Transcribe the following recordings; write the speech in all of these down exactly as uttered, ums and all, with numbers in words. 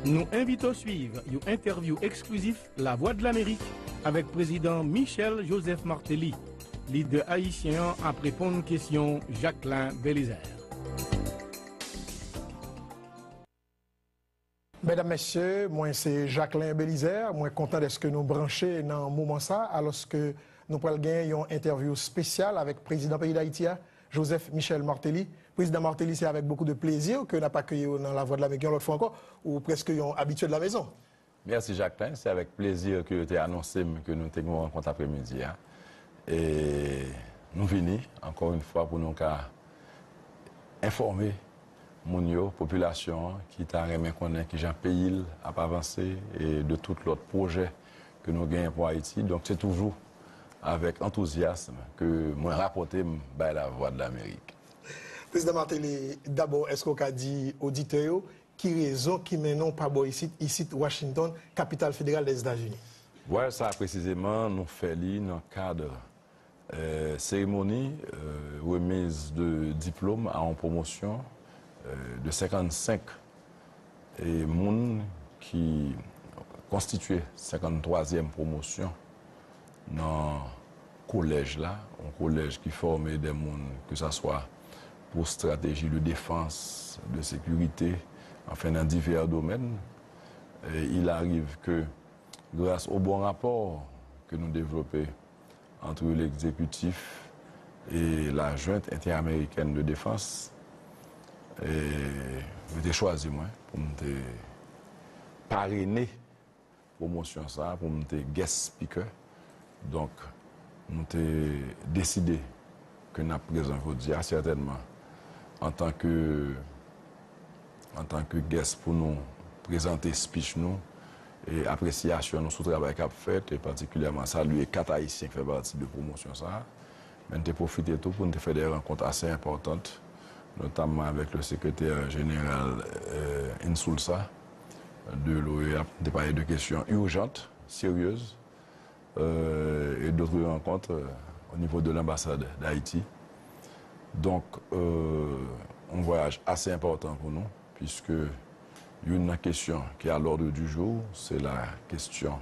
Nou envite w swiv yon entèvyou eksklizif Lavwadlamerik avèk Prezidan Michel Joseph Martelly. Lidè ayisyen an ap reponn kesyon Jacquelin Belizaire. Medam, mesye, mwen se Jacquelin Belizaire. Mwen kontan dèske nou branche nan moman sa, alòske nou pral gen yon entèvyou espesyal avèk prezidan peyi Dayiti a, Joseph Michel Martelly. Prezidan Martelly, se avèk bokou de plezi ke n ap akeyi w nan Lavwadlamerik yon lòt fwa ankò. Ou prèske yon abitye de la maison. Mèsi Jacquelin, se avèk plezi ke yo te anonse m ke nou te gen yon rankont apremidi a. E nou vini ankò yon fwa pou nou ka enfòme moun yo, popilasyon an ki ta renmen konnen kijan peyi l ap avanse e de tout lòt pwojè ke nou genyen pou Ayiti. Donk se toujou avèk antouzyasm ke mwen rapòte m bay Lavwadlamerik. Prezidan Martelly, dabò, èske w ka di oditè yo ki rezon ki mennen w pa bò isit, isit Washington, kapital federal Dèzetazini? Vwayaj sa a presizeman, nou fè li nan kad seremoni remiz de diplòm a yon pwomosyon de senkannsenk moun ki konstitye senkanntwazyèm pwomosyon nan kolèj la, yon kolèj ki fòme de moun ke sa swa pou strateji de defans, de sekirite, anfen nan divè domèn. Il arrive que grâce aux bons rapports que nous développons entre l'exécutif et la Junte interaméricaine de défense, yo te chwazi mwen pou m te parene pwomosyon sa a, pou m te guest speaker. Donk, nou te deside ke n ap prezan jodi a, sètènman, antanke antanke guest pou nou prezante speech nou e apresyasyon nou sou travay k ap fèt, e patikilyèman salye kat Ayisyen k fè pati de pwomosyon sa a. Men n te pwofite tou pou n te fè de rankont ase enpòtan, notamman avèk le sekretè jeneral Insulsa de l'OEA, pou n te pale de kesyon ijant, seryez, et d'autres rencontres au niveau de l'ambassade d'Haïti. Donk, yon vwayaj ase enpòtan pou nou, puiske youn nan kesyon ki a l'ordre du jour, se la kesyon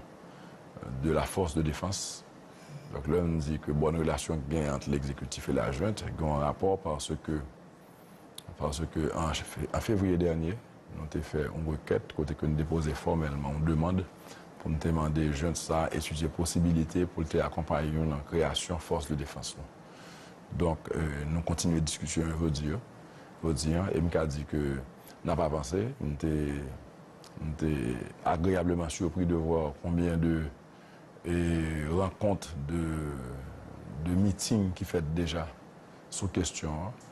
de la force de défense. Donk, lè m di ke bòn relasyon ki genyen ant l'exécutif et la junte gen yon rapò paske Paske an fevriye dènye, nou te fè yon rekèt kote ke n depoze fòmèlman yon demann pou n te mande junte sa a etidye posibilite pou l te akonpaye nou nan kreyasyon fòs de defans nou. Donk, nou kontinye diskisyon yo jodi a, jodi a, e m ka di ke n ap avanse. M te, m te agreyableman sipri de vwa konbyen de e rankont, de, de miting ki fèt deja sou kesyon an,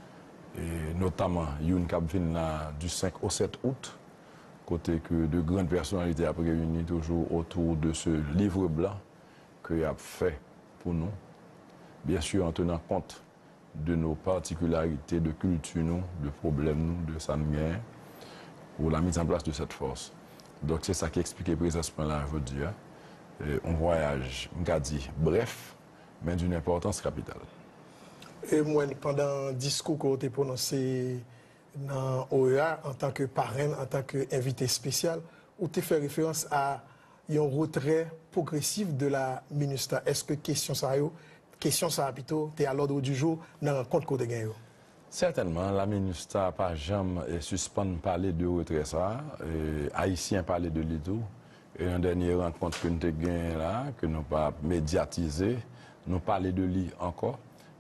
e notaman youn k ap vin la du cinq au sept août, kote ke de grandes personnalités ap reyini toujou otou de ce livre blanc ke y ap fè pou nou. Byen si an tenan kont de nos particularités, de kilti nou, de pwoblèm nou, de sa n genyen, pour la mise en place de cette force. Donk, se sa ki eksplike prezans mwen la jodi a. Yon vwayaj, m ka di, brèf, men d'une importance capitale. E mwen, pandan diskou ke w te pwononse nan OEA, antanke parenn, antanke envite espesyal, ou te fè referans a yon retrè pwogresif de la MINUSTAH. Èske kesyon sa yo, kesyon sa a pito, te a l'ordre du jour nan rankont ke w te gen yo? Sètènman, la MINUSTAH pa janm sispann pale de retrè sa a. Ayisyen pale de li tou. E nan dènye rankont ke n te genyen la, ke nou pa medyatize, nou pale de li ankò.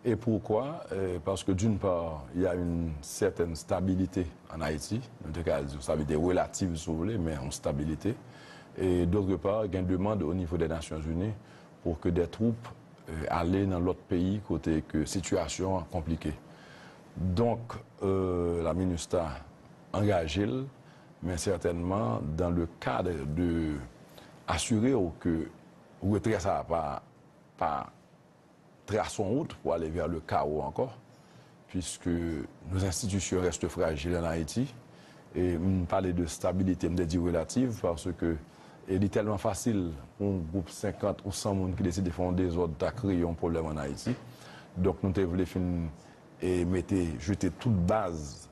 Et pourquoi? Parce que d'une part, il y a une certaine stabilité en Haïti. Nou te ka di yon stabilite relative, si vous voulez, men yon stabilite. Et d'autre part, gen demann au niveau des Nations Unies pour que des troupes ale nan lòt peyi kote ke sitiyasyon an konplike. Donk, la MINUSTAH angaje l, men sètènman dans le cadre de asire w ke retrè sa a pa, pa trase yon wout pou ale vers le chaos ankò, puisque nos institutions restent fragiles en Haïti. E m pale de stabilite, m te di relative, paske e li tèlman fasil pou yon gwoup senkant ou san moun ki deside fè yon dezòd ta kreye yon pwoblèm an Ayiti. Donk, nou te vle fin e mete, jete tout baz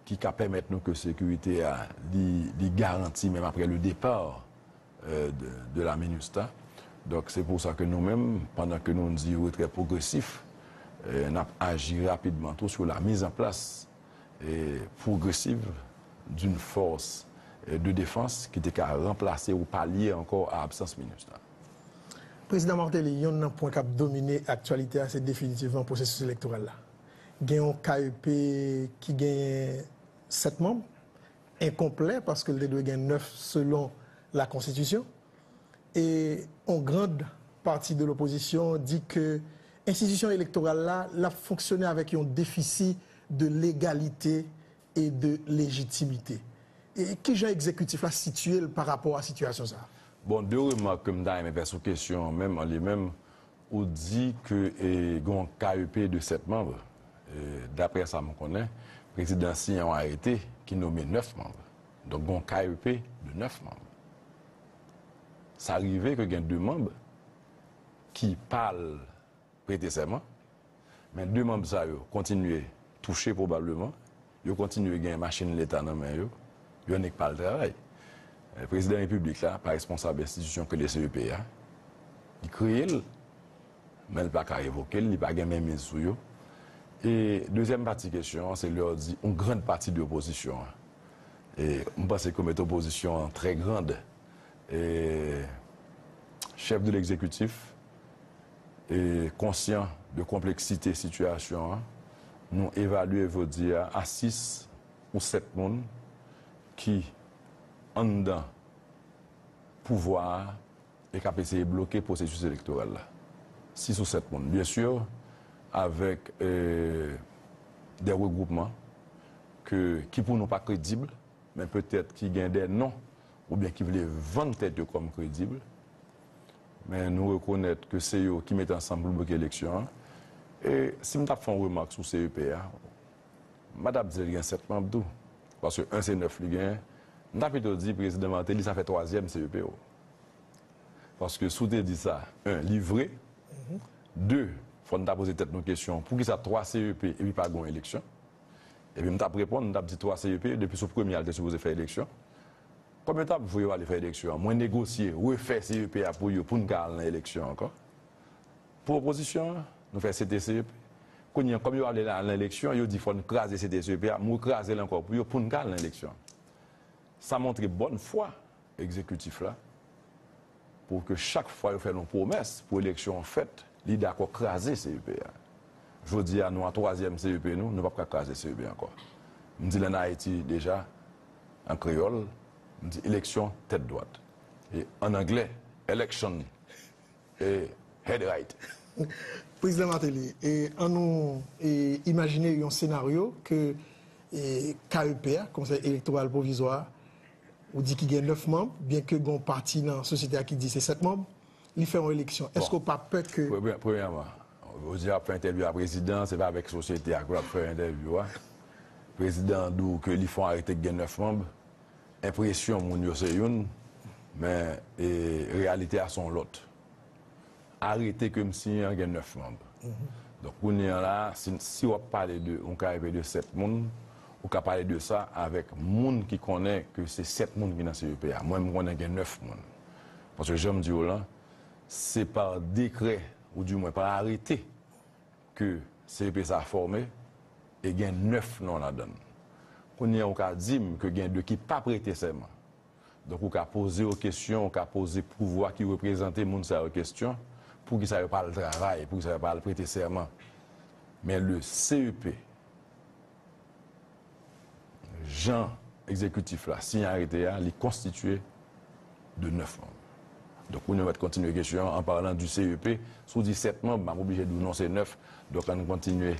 ki ka pèmèt nou ke sekirite a li, li garanti menm apre le départ euh, de, de la MINUSTAH. Donk, se pou sa ke nou menm, pandan ke nou di retrè pwogresif, euh, n ap aji rapidman tou sou la mizanplas euh, pwogresiv d'une force euh, de défense ki te ka ranplase ou palye ankò a absans MINUSTAH. Prezidan Martelly, yonn nan pwen k ap domine aktyalite a, se definitivman pwosesis elektoral la. Gen yon K E P ki genyen sèt manm, enkonplè, paske l te dwe gen nèf selon la konstitisyon. E yon grand pati de lopozisyon di ke enstitisyon elektoral la, l ap fonksyone avèk yon defisi de legalite e de lejitimite. E ki jan egzekitif la sitiye l pa rapò a sitiyasyon sa a? Bon, de remak ke m ta renmen fè sou kesyon an menm, an li menm, ou di ke e, gen yon K E P de sèt manm. E, daprè sa m konnen, prezidan siyen yon arete ki nome nèf manm. Donk, gen yon K E P de nèf manm. Sa rive ke gen de manm ki pa al prete sèman, men de manm sa yo kontinye touche pwobableman, yo kontinye gen machin leta nan men yo, yo annik pa al travay. Prezidan repiblik la pa responsab enstitisyon ke le C E P a, li kreye l, men li pa ka revoke l, li pa gen menmiz sou yo. E dezyèm pati kesyon an, se lè w di yon grand pati de opozisyon an. E m panse ke w mete opozisyon an trè grand. E chèf de legzekitif e konsyan de konpleksite sitiyasyon an, nou evalye jodi a a sis ou sèt moun ki anndan pouvwa a e k ap eseye bloke pwosesis elektoral la. Sis ou sèt moun. Byen si, avèk e, de regwoupman ke, ki pou nou pa kredib, men petèt ki gen de non oubyen ki vle vann tèt yo kòm kredib. Men nou rekonèt ke se yo ki mete ansanm pou bloke eleksyon an. E si m t ap fè yon remak sou C E P a, m pa t ap di l gen sèt manm tou. Paske en se nèf li genyen. M ta pito di prezidan Martelly sa fè twazyèm C E P o. Paske si w te di sa, en, li vre. De, fò n ta poze tèt nou kesyon, poukisa twa C E P epi pa gen yon eleksyon? Epi m t ap reponn, m t ap di twa C E P, depi sou premye a l te sipoze fè eleksyon. Kòm yo t ap voye yo ale fè eleksyon an, mwen negosye, refè C E P a pou yo, pou n ka al nan eleksyon ankò. Pou opozisyon an, nou fè C T C E P. Kounye a, kòm yo ale al nan eleksyon, yo di fò n kraze C T C E P a, m rekraze l ankò pou yo, pou n ka al nan eleksyon. Sa montre bòn fwa egzekitif la pou ke chak fwa yo fè nou pwomès pou eleksyon an fèt, li dakò kraze C E P a. Jodi a, nou a twazyèm C E P nou, nou p ap ka kraze C E P ankò. M di l ann Ayiti deja, an kreyòl, m di eleksyon tèt dwat. E ann anglè, election e head right. Prezidan Martelly, e, an nou e, imajine yon senaryo ke e, K E P a, Konsèy Elektoral Pwovizwa a, ou di ki gen nèf manm, byenke gen yon pati nan sosyete a ki di se sèt manm, li fè yon eleksyon. Èske w pa pè ke... Premyèman, jodi a w ap fè entèvyou a prezidan, se pa avèk sosyete a ke w ap fè entèvyou a. Prezidan an di w ke li fè yon arete ki gen nèf manm. Enpresyon moun yo se youn, men e, reyalite a se yon lòt. Arete ke m siyen an gen nèf manm. Donk, kounye a la, si, si w ap pale de yon K E P de sèt moun, ou ka pale de sa avèk moun ki konnen ke se sèt moun ki nan C E P a. Mwen, m konnen gen nèf moun. Paske, jan m di w lan, se pa dekrè, ou di mwen pa arete, ke C E P sa a fòme e gen nèf non ladan l. Kounye a, ou ka di m ke gen de ki pa prete sèman. Donk, ou ka poze yo kesyon, ou ka poze pouvwa ki reprezante moun sa yo kesyon, poukisa yo pa al travay, poukisa yo pa al prete sèman. Men le C E P, jan egzekitif la siyen arete a, li konstitye de nèf manm. Donk, pou nou mèt kontinye kesyon an, an palan di C E P, si w di sèt manm, m ap oblije di w non, se nèf. Donk, ann kontinye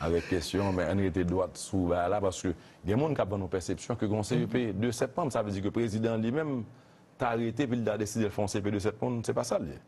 avèk kesyon an, men ann rete dwat sou bagay la, paske gen moun k ap ban nou pèsepsyon ke gen yon C E P de sèt manm, sa vle di ke prezidan an li menm ta rete epi l ta deside l fè yon C E P de sèt moun, se pa sa l ye.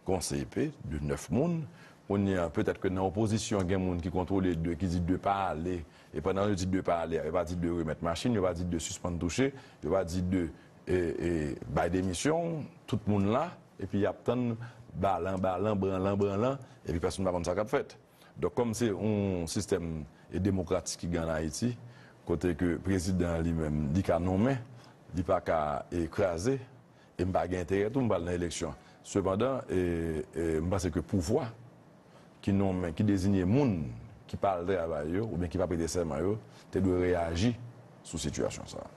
Gen yon C E P de nèf moun. Kounye a, petèt ke nan opozisyon, gen moun ki kontwole de, ki di de pa ale. E pandan yo di de pa ale a, yo pa di de remèt machin, yo pa di de sispann touche, yo pa di de e, e, bay demisyon, tout moun la, epi y ap tann balan, balan, branlan, branlan, epi pèsonn pa konn sa k ap fèt. Donk, kòm se yon sistèm e demokratik ki gen ann Ayiti, kote ke prezidan an li menm, li ka nonmen, li pa ka, e, kraze, e m pa gen enterè tou m pral nan eleksyon. Sepandan, e, e, m panse ke pouvwa ki nonmen, ki deziye moun ki pa al travay yo, oubyen ki pa prete sèman yo, te dwe reyaji sou sitiyasyon sa a.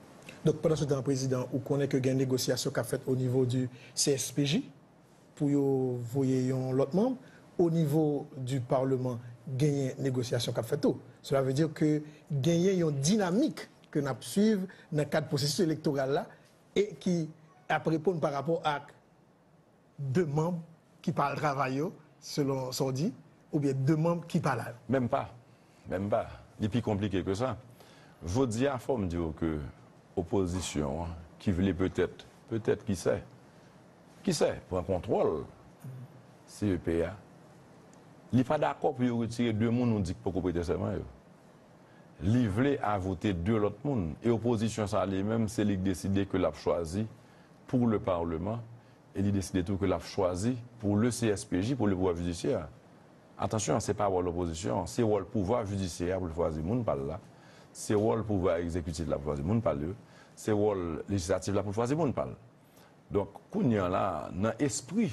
Donk, pandan se tan, prezidan, ou konnen ke gen negosyasyon k ap fèt o nivo di C S P J pou yo voye yon lòt manm. O nivo di Parleman, genyen negosyasyon k ap fèt tou. Cela veut dire ke genyen yon dinamik ke n ap swiv nan kad pwosesis elektoral la e ki ap reponn pa rapò ak de manm ki pa al travay yo, selon sa w di, oubyen de manm ki pa la yo? Menm pa. Menm pa. Li pi konplike ke sa. Jodi a, fò m di w ke opozisyon an, ki vle petèt, petèt, ki sè, ki sè, pran kontwòl C E P a, li pa dakò pou yo retire de moun ou di k poko prete sèman yo. Li vle ajoute de lòt moun. E opozisyon sa li menm, se li k deside ke l ap chwazi pour le Parlement, e li deside tou ke l ap chwazi pour le C S P J, pour le pouvoir judiciaire. Atansyon, se pa wòl opozisyon an, se wòl pouvwa jidisyè a pou l chwazi moun pa l la, se wòl pouvwa egzekitif la pou l chwazi moun pa l yo, se wòl lejislatif la pou l chwazi moun pa l. Donk, kounye a la, nan espri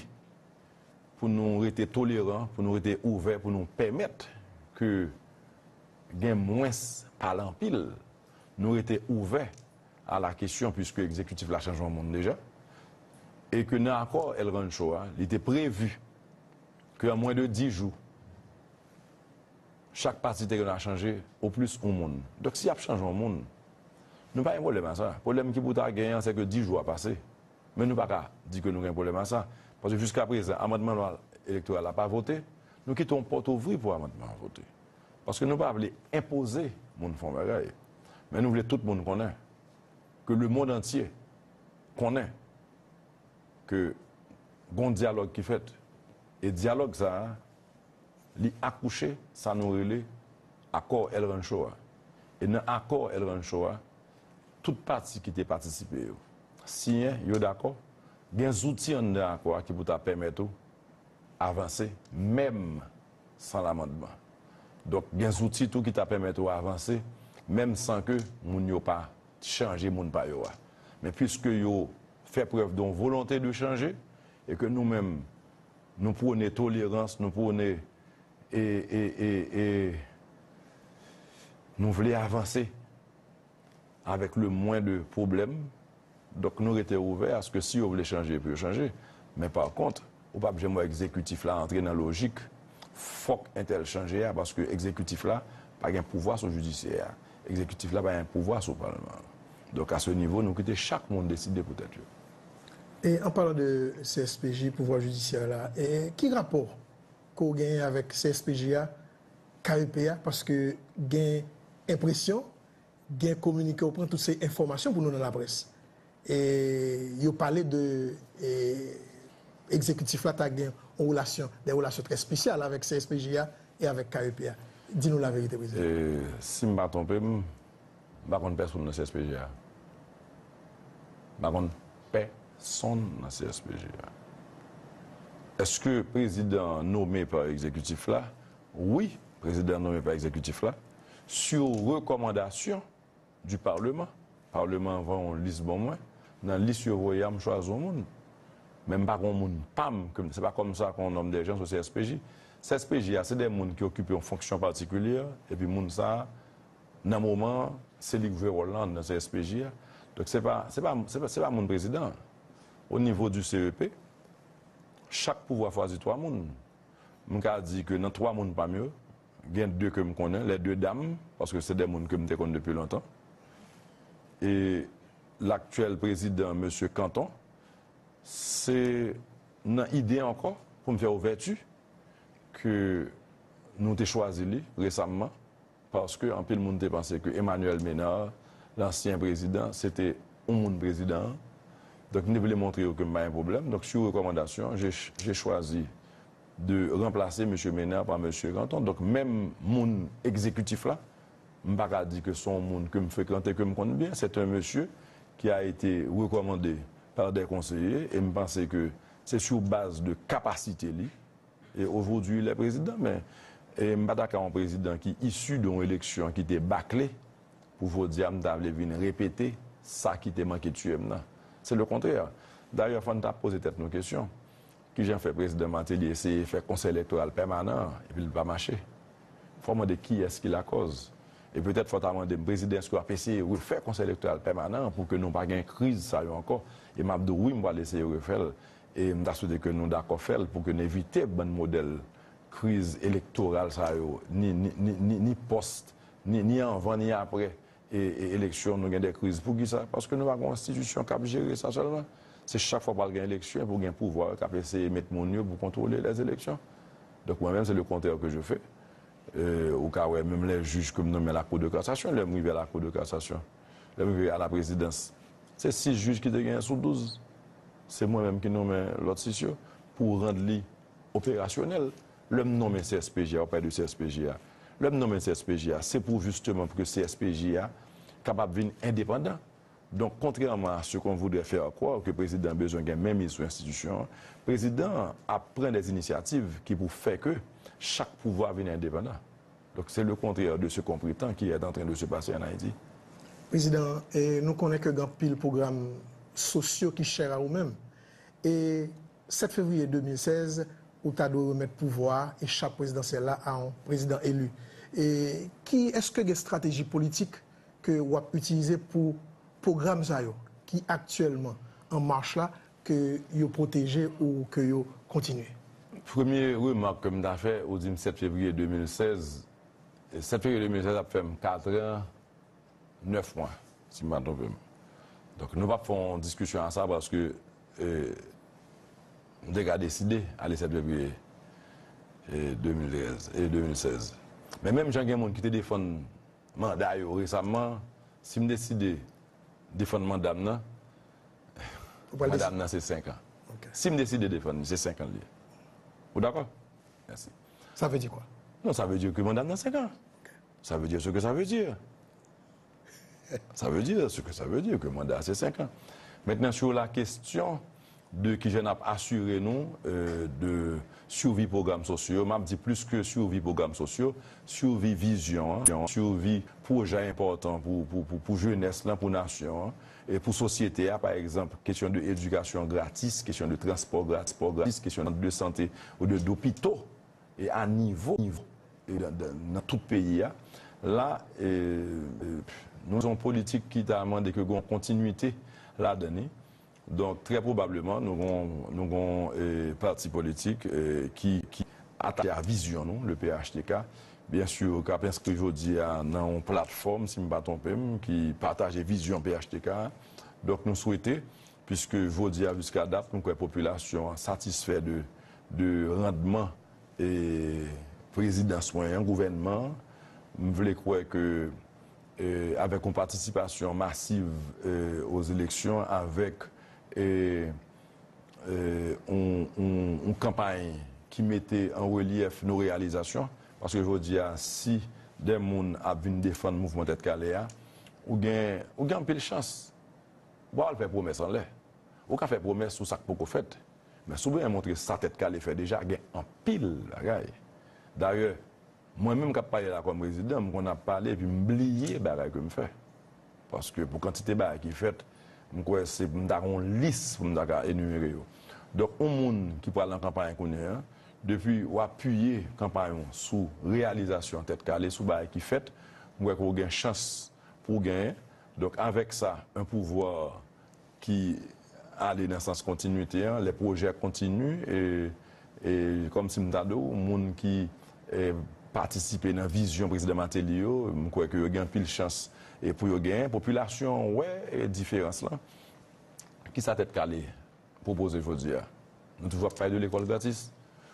pou nou rete toleran, pou nou rete ouvè, pou nou pèmèt ke gen mwens pale anpil, nou rete ouvè a la kesyon, puiske egzekitif la chanje yon moun deja, e ke nan akò El Rancho a, li te previ ke an mwen de dis jou, chak pati te gen dwa chanje oplis yon moun. Donk, si y ap chanje yon moun, nou pa gen pwoblèm a sa. Pwoblèm ki pou ta genyen an, se ke dis jou a pase. Men nou pa ka di ke nou gen pwoblèm a sa. Paske jiskaprezan, amandman lwa elektoral la pa vote, nou kite yon pòt ouvri pou amandman an vote. Paske nou pa vle enpoze moun fè yon bagay. Men nou vle tout moun konnen ke lemonn antye konnen ke gon dyalòg ki fèt. E dyalòg sa a, li akouche sa nou rele akò El Rancho a. E nan akò El Rancho a, tout pati ki te patisipe yo siyen, yo dakò, gen zouti anndan akò a ki pou ta pèmèt ou avanse, menm san lamandman. Donk, gen zouti tou ki ta pèmèt ou avanse, menm san ke moun yo pa chanje moun pa yo a. Men piske yo fè prèv de yon volonte de chanje, e ke nou menm, nou pwone tolerans, nou pwone, e, e, e, e, nou vle avanse avèk le mwen de pwoblèm. Donk, nou rete ouvè aske si yo vle chanje, pou yo chanje. Men pa kont, ou p ap janm wè egzekitif la antre nan lojik fòk entèl chanje a, paske egzekitif la pa gen pouvwa sou jidisyè a. Egzekitif la pa gen pouvwa sou palman an. Donk, a se nivo, nou kite chak moun deside pou tèt yo. E an palan de C S P J, pouvwa jidisyè la, e ki rapò ke w genyen avèk C S P J a, K E P a, paske gen enpresyon, gen kominike w pran, tout se enfòmasyon pou nou nan laprès. E yo pale de, e, egzekitif la ta gen yon relasyon, de relasyon trè espesyal avèk C S P J a e avèk K E P a. Di nou laverite, prezidan. E, si m pa twonpe m, m pa konn pèsonn nan C S P J a. M pa konn pèsonn nan C S P J a. Èske prezidan an nome pa egzekitif la? Wi, prezidan an nome pa egzekitif la, sou rekòmandasyon du Parlement. Palman an voye yon lis ban mwen. Nan lis yo voye a, m chwazi yon moun. Men m pa gen yon moun pa m, ke m, se pa kòm sa ke yon nonm de jan sou C S P J. C S P J a, se de moun ki okipe yon fonksyon patikilye, epi moun sa a, nan moman an, se li k jwe wòl lan nan C S P J a. Donk, se pa, se pa, se pa, se pa moun prezidan an. O nivo di C E P, chak pouvwa chwazi twa moun. M ka di ke nan twa moun pa m yo, gen de ke m konnen, les deux dames, paske se de moun ke m te konn depi lontan. E laktyèl prezidan, mesye Canton, se nan ide ankò pou m fè ouvèti ke nou te chwazi li resamman, paske anpil moun te panse ke Emmanuel Ménard, lansyen prezidan, se te yon moun prezidan an. Donk, m te vle montre yo ke m pa gen pwoblèm. Donk, sou rekòmandasyon, j'ai, j'ai choisi de remplacer mesye Ménard par mesye Canton. Donk, menm moun egzekitif la, m pa ka di ke se yon moun ke m frekante, ke m konn byen. C'est un monsieur qui a été recommandé par des conseillers, e m panse ke se sou baz de kapasite li, e aujourd'hui il est président, men, e m pa ta ka yon prezidan ki isi de yon eleksyon ki te bakle, pou jodi a m ta vle vin repete sa ki te manke tiye m nan. Se le kontrè. Dayè, fò n ta poze tèt nou kesyon. Kijan fè prezidan Martelly eseye fè konsèy elektoral pèmanan an, epi l pa mache? Fò w mande kiyès ki lakòz. E petèt fò w ta mande m, prezidan, èske w ap eseye refè konsèy elektoral pèmanan an pou ke nou pa gen kriz sa yo ankò? E m ap di w wi, m pral eseye refè l. E m ta swete ke nou dakò fè l pou ke n evite bann modèl kriz elektoral sa yo, ni, ni, ni, ni, ni pòs, ni, ni anvan, ni aprè e, e, eleksyon, nou gen de kriz. Poukisa? Paske nou pa gen yon enstitisyon k ap jere sa sèlman. Se chak fwa pral gen eleksyon, pou gen pouvwa k ap eseye met moun yo pou kontwole lèzeleksyon. Donk, mwen menm, se le kontrè ke je fais. Euh, ou ka wè, menm lè jij ke m nonmen la Cour de cassation, lè m rive a la Cour de cassation, lè m rive a la prezidans, se sis jij ki te genyen sou douz. Se mwen menm ki nonmen lòt sis yo pou rann li operasyonèl. Lè m nonmen C S P J a, w pale de C S P J a. Lè m nonmen C S P J a, se pou jisteman pou ke C S P J a kapab vin endepandan. Donk, kontrèman a ce qu'on voudrait faire croire, ke prezidan an bezwen gen menmiz sou enstitisyon an, prezidan an ap pran des initiatives ki pou fè ke chak pouvwa vin endepandan. Donk, c'est le contraire de ce qu'on prétend qui est en train de se passer en Haïti. Prezidan, e nou konnen ke gen anpil pwogram sosyo ki chè a ou menm. E sèt fevriye de mil sèz, ou ta dwe remèt pouvwa a e chap prezidansyèl la a yon prezidan eli. E ki, èske gen estrateji politik ke w ap itilize pou pwogram sa yo ki aktyèlman an mach la, ke yo pwoteje ou ke yo kontinye? Premye remak ke m ta fè, ou di m sèt fevriye de mil sèz. E sèt fevriye de mil sèz ap fè m kat an, nèf mwa, si m pa twonpe m. Donk, nou p ap fè yon diskisyon a sa paske, e, m te ka deside ale sèt fevriye, e, de mil trèz, e, de mil sèz. Men menm jan gen moun ki te defann manda yo resaman, si m deside defann manda m nan, manda m nan se senk an. Si m deside defann li, se senk an l ye. Ou dakò? Mèsi. Sa vle di kwa? Non, sa vle di ke manda m nan senk an. Sa vle di ce que ça veut dire. Ça veut dire ce que ça veut dire, ke manda a se senk an. Maintenant, sur la question de kijan n ap asire nou, euh, de sivi pwogram sosyo yo, m ap di plis ke sivi pwogram sosyo, sivi vizyon an, sivi pwojè enpòtan pou, pou, pou, pou jenès lan, pou nasyon an, e pou sosyete a, pa egzanp, kesyon de edikasyon gratis, kesyon de transpò gratis, kesyon de sante ou de dopito, e a nivo, nivo, e nan, nan, nan tout peyi a. La, e, e, nou yon politik ki ta mande ke gen yon kontinwite ladan li. Donk, trè pwobableman, nou gon, nou gon, e, pati politik, e, ki, ki atache a vizyon nou, le P H T K, byen si, k ap enskri jodi a nan yon platfòm, si m pa twonpe m, ki pataje vizyon P H T K. Donk, nou swete, piske jodi a, jiska dat, nou kwè popilasyon an satisfè de, de randman e, prezidans mwen an, gouvènman an, m vle kwè ke, e, avèk yon patisipasyon masiv, e, aux élections, avèk, e, e, yon, yon, yon kanpay ki mete an relyèf nos réalisations, paske jodi a, si de moun ap vin defann mouvman Tèt Kale a, ou gen, ou gen anpil chans. Ou pa al fè pwomès anlè. Ou ka fè pwomès sou sa k poko fèt. Men si w bezwen montre sa Tèt Kale fè deja, gen anpil bagay. Dayè, mwen menm k ap pale la kòm prezidan, m konn ap pale epi m bliye bagay ke m fè. Paske pou kantite bagay ki fèt, m kwè se, m ta gen yon lis pou m ta ka enimere yo. Donk, yon moun ki pral nan kanpay kounye a, depi w apiye kanpay ou sou reyalizasyon Tèt Kale, sou bagay ki fèt, m kwè ke w gen chans pou w genyen. Donk, avèk sa, un pouvoir ki ale nan sans kontinwite an, les projets continuent, e, e kòmsi m ta di w, moun ki, e, patisipe nan vizyon prezidan Martelly yo, m kwè ke yo gen anpil chans, e, pou yo genyen. Popilasyon an wè, e, diferans lan. Kisa Tèt Kale pwopoze jodi a? Nou toujou ap pale de lekòl gratis,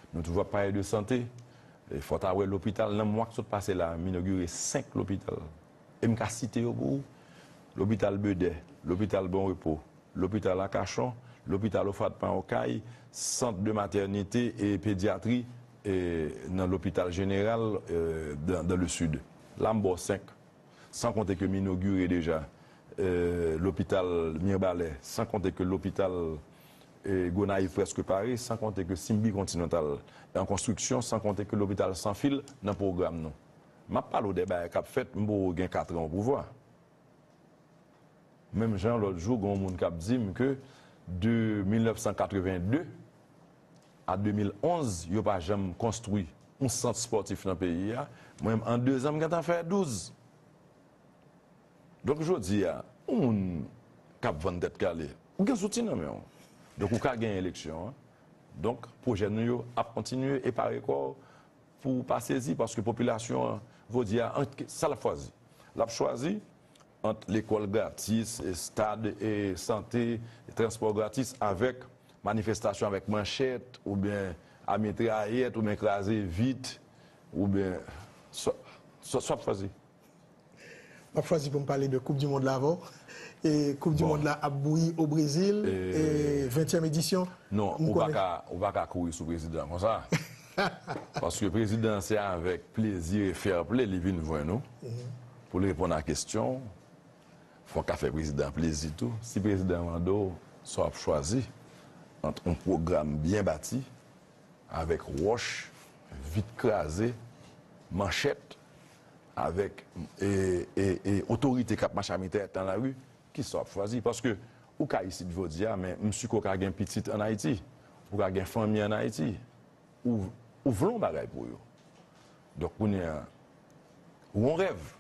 nou toujou ap pale de sante. E fò w ta wè lopital, nan mwa k sot pase la, m inogire senk lopital. E m ka site yo pou ou. Lopital Bedè, lopital Bon Repo, lopital Akachon, lopital Ofadpan Okay, sant de matènite e pedyatri, e nan lopital jeneral, e, dans, dans le sud. La, m ba w senk. San konte ke m inogire deja, e, lopital Mibalè, san konte ke lopital, e, Gonayiv prèske pare, san konte ke Simbi Kontinantal an konstriksyon, san konte ke lopital Sanfil nan pwogram nou. M ap pale w de bagay k ap fèt, m poko gen kat an o pouvwa. Menm jan lòt jou, gen yon moun k ap di m ke de mil nèf san katreven de a de mil onz, yo pa janm konstwi yon sant espòtif nan peyi a. Mwen menm, an dezan, m gentan fè douz. Donk, jodi a, yon moun k ap vann tèt kale, ou gen zouti nan men w. Donk, ou ka genyen eleksyon an. Donk, pwojè nou yo ap kontinye e pare kò w pou w pa sezi, paske popilasyon an, jodi a, ant, sa l ap chwazi? L ap chwazi ant lekòl gratis, e stad, e sante, e transpò gratis, avèk manifestasyon avèk manchèt, oubyen a mitrayèt, oubyen kraze vit, oubyen sa, sa, sa w ap chwazi? M ap chwazi pou m pale de Koup di Mond la avè w. E Koup di Bon. Mond la ap bouyi o Brezil, E e ventyèm edisyon. Non, M ou pa konnen. ka, ou pa ka kouri sou prezidan konsa. Paske prezidan se avèk plezi e fair play li vin jwenn ou pou l reponn a kesyon w. Fòk afè prezidan plezi tou. Si prezidan mande w sa w ap chwazi ant yon pwogram byen bati, avèk wòch, vit kraze, manchèt, avèk, e, e, e, otorite k ap mache a mitrayèt nan lari, kisa w ap chwazi? Paske ou ka isit jodi a, men m si ke w ka gen pitit ann Ayiti, ou ka gen fanmi ann Ayiti, ou, ou vle yon bagay pou yo. Donk, kounye a, ou yon rèv.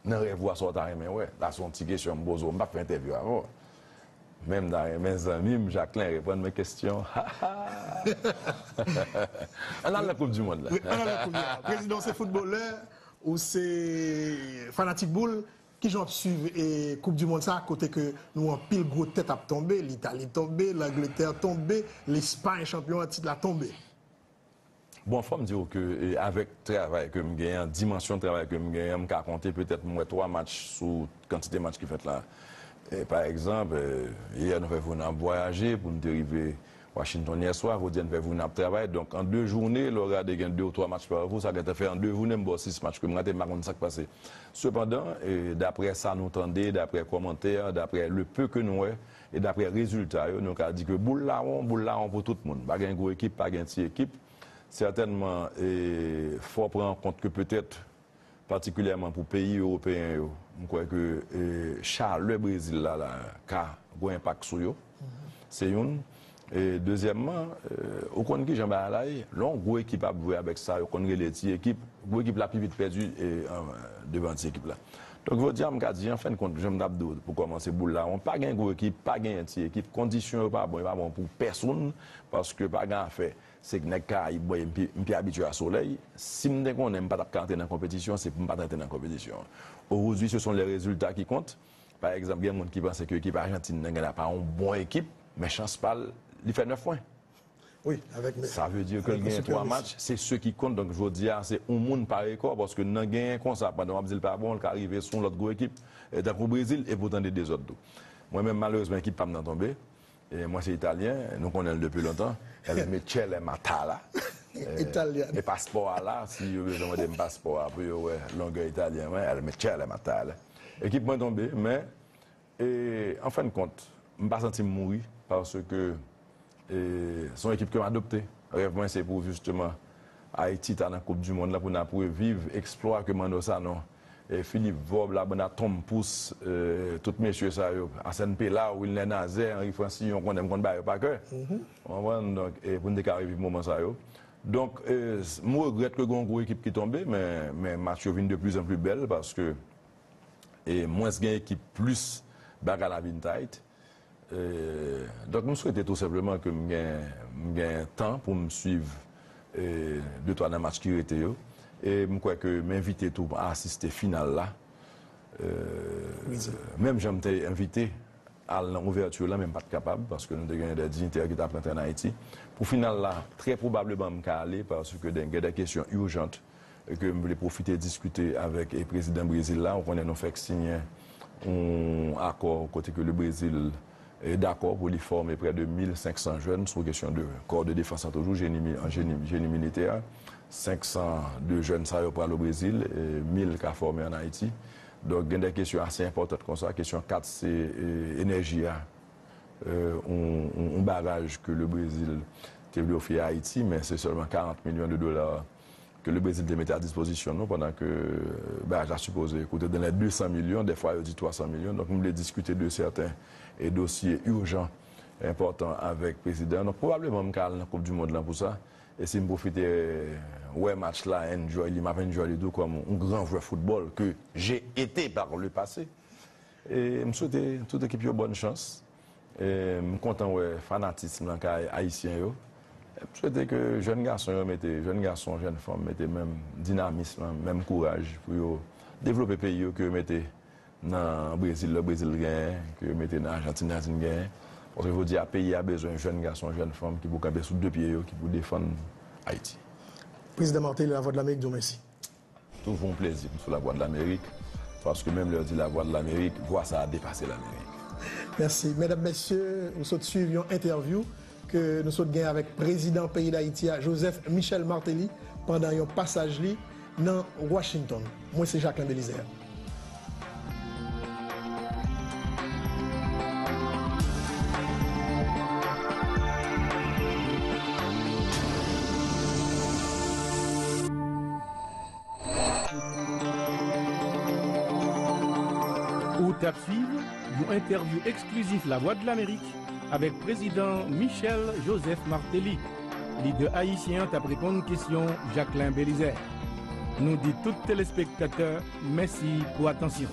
Nan rèv ou a, sa w ta renmen wè? La se yon ti kesyon m poze w, m p ap fè entèvyou avè w. Men m ta renmen zanmi m Jacquelin reponn mwen kesyon. Ann al nan Koup di Mond la. Ann al nan Koup di Mond la. Prezidan w se foutbolè, ou se fanatik boul. Kijan w ap swiv e Koup di Mond sa, kote ke nou anpil gwo tèt ap tonbe, Litali tonbe, Langletè tonbe, Lespay, chanpyon an tit la, tonbe? Bon, fò m di w ke, e, avèk travay ke m genyen, dimansyon travay ke m genyen, m ka konte petèt m wè twa match sou kantite match ki fèt la. E, pa egzanp, e, yè nou fè vre n ap vwayaje pou n te rive Washington yè swa, jodi a n fè vre n ap travay. Donk, an de jounen, lè w gade gen de ou twa match pa jou, sa gentan fè an de jounen m ba w sis match ke m rate, m pa konn sa k pase. Sepandan, e, daprè sa nou tande, daprè kòmantè, daprè le peu ke nou wè, e daprè rezilta yo, nou ka di ke boul la won, boul la won pou tout moun. Pa gen gwo ekip, pa gen ti ekip. Sètènman, e, fò pran an kont ke petèt, patikilyèman pou peyi ewopeyen yo, m kwè ke, e, chalè Brezil la, la ka gen yon enpak sou yo. Se youn. E dezyèmman, e, ou konn kijan bagay la ye. Lè yon gwo ekip ap jwe avèk sa yo konn rele ti ekip, gwo ekip la pi vit pèdi, e, an, devan ti ekip la. Donk, jodi a, m ka di, an fen de kont, jan m t ap di w pou kòmanse boul la won, pa gen gwo ekip, pa gen ti ekip, kondisyon yo pa bon, yo pa bon pou pèsonn, paske pa gen afè. Se nèg Karayib mwen ye, m pi, m pi abitye a solèy. Si m te konnen m pa t ap ka antre nan konpetisyon, se pou m pa t antre nan konpetisyon an. Aujourd'hui, ce sont les résultats qui comptent. Pa egzanp, gen moun ki panse ke ekip Ajantin nan gen la pa yon bon ekip, men chans pa l, li fè nèf pwen. Wi, avèk men. Sa vle di ke l genyen twa match, se se ki kont. Donk, jodi a, se yon moun pa rekò, paske nan genyen konsa, pandan w ap di l pa bon, l ka rive sou yon lòt gwo ekip, e, tankou Brezil, e pou tande dezòd tou. Mwen menm, malerezman, ekip pa m nan tonbe. E mwen se Italyen, nou konnen l depi lontan. El Michele Matala. E, Italyen. E paspò a la, si yo bezwen mande m paspò a pou yo wè longè Italyen mwen, El Michele Matala. Ekip mwen tonbe, men, e, an fen de kont, m pa santi m mouri, paske, e, se yon ekip ke m adopte. Rèv mwen, se pou, jisteman, Ayiti ta nan Koup di Mond la pou n ap reviv eksplwa ke Manno Sanon, e, Philippe Vorbe, Labanda Tom Pouce, e, tout mesye sa yo, Arsène Pellard, Wilner Nazaire, Henri Francillon, konnen m konn ba yo pa kè. Ou konprann? Donk, e, pou n te ka reviv moman sa yo. Donk, e, s-, m regrèt ke gen yon gwo ekip ki tonbe, men, men match yo vin de plus en plus bèl paske, e, mwens gen ekip, plis bagay la vin tight. E, donk, m swete tou senpleman ke m gen, m gen tan pou m swiv, e, de twa nan match ki rete yo. E m kwè ke m envite tou a asiste final la. E, menm jan m te envite al nan ouvèti la, men m pa t kapab, paske nou te gen de diyitè ki t ap rantre ann Ayiti. Pou final la, trè pwobableman m ka ale, paske gen de kesyon ijant ke m vle pwofite diskite avèk, e, prezidan Brezil la. Ou konnen nou fèk siyen yon akò kote ke le Brezil, e, dakò pou li fòme prè de mil senk san jèn sou kesyon de kò de defans lan toujou, jeni mi-, an jeni, jeni militè. Senk san de jèn sa yo pral o Brezil, e, mil ka fòme ann Ayiti. Donk, gen de kesyon ase enpòtan konsa. Kesyon kat se, e, enèji a. E, yon, yon, yon baraj ke le Brezil te vle ofri Ayiti, men se sèlman karant milyon de dola ke le Brezil te mete a dispozisyon nou, pandan ke baraj la sipoze koute dans les deux cents millions, dèfwa yo di twa san milyon. Donk, m vle diskite de sèten, e, dosye ijan, enpòtan avèk prezidan. Donk, pwobableman, m ka al nan Koup di Mond lan pou sa. E si m pwofite, e, wè match la, enjoy li, m ap enjoy li tou kòm yon gran jwè foutbòl ke j'ai été par le passé. E m swete tout ekip yo bòn chans. E m kontan wè fanatism nan kay ayisyen yo. E m swete ke jèn gason yo mete, jèn gason, jèn fanm mete menm dinamis lan, menm kouraj pou yo devlope peyi yo ke yo mete nan Brezil, lè Brezil genyen, ke yo mete nan Ajantin, Ajantin genyen. Paske jodi a, peyi a bezwen jèn gason, jèn fanm ki pou kanpe sou de pye yo, ki pou defann Ayiti. Prezidan Martelly, Lavwadlamerik di w mèsi. Toujou yon plezi pou m sou Lavwadlamerik, paske menm lè yo di Lavwadlamerik, vwa sa a depase Lamerik. Mèsi. Medam, mesye, ou sot swiv yon entèvyou ke nou sot gen avèk prezidan peyi Dayiti a, Joseph Michel Martelly, pandan yon pasaj li nan Washington. Mwen se Jacquelin Belizaire. Ou t ap swiv yon entèvyou eksklizif Lavwadlamerik avèk prezidan Michel Joseph Martelly. Lidè ayisyen an t ap reponn kesyon Jacquelin Belizaire. Nou di tout telespektatè mèsi pou atansyon.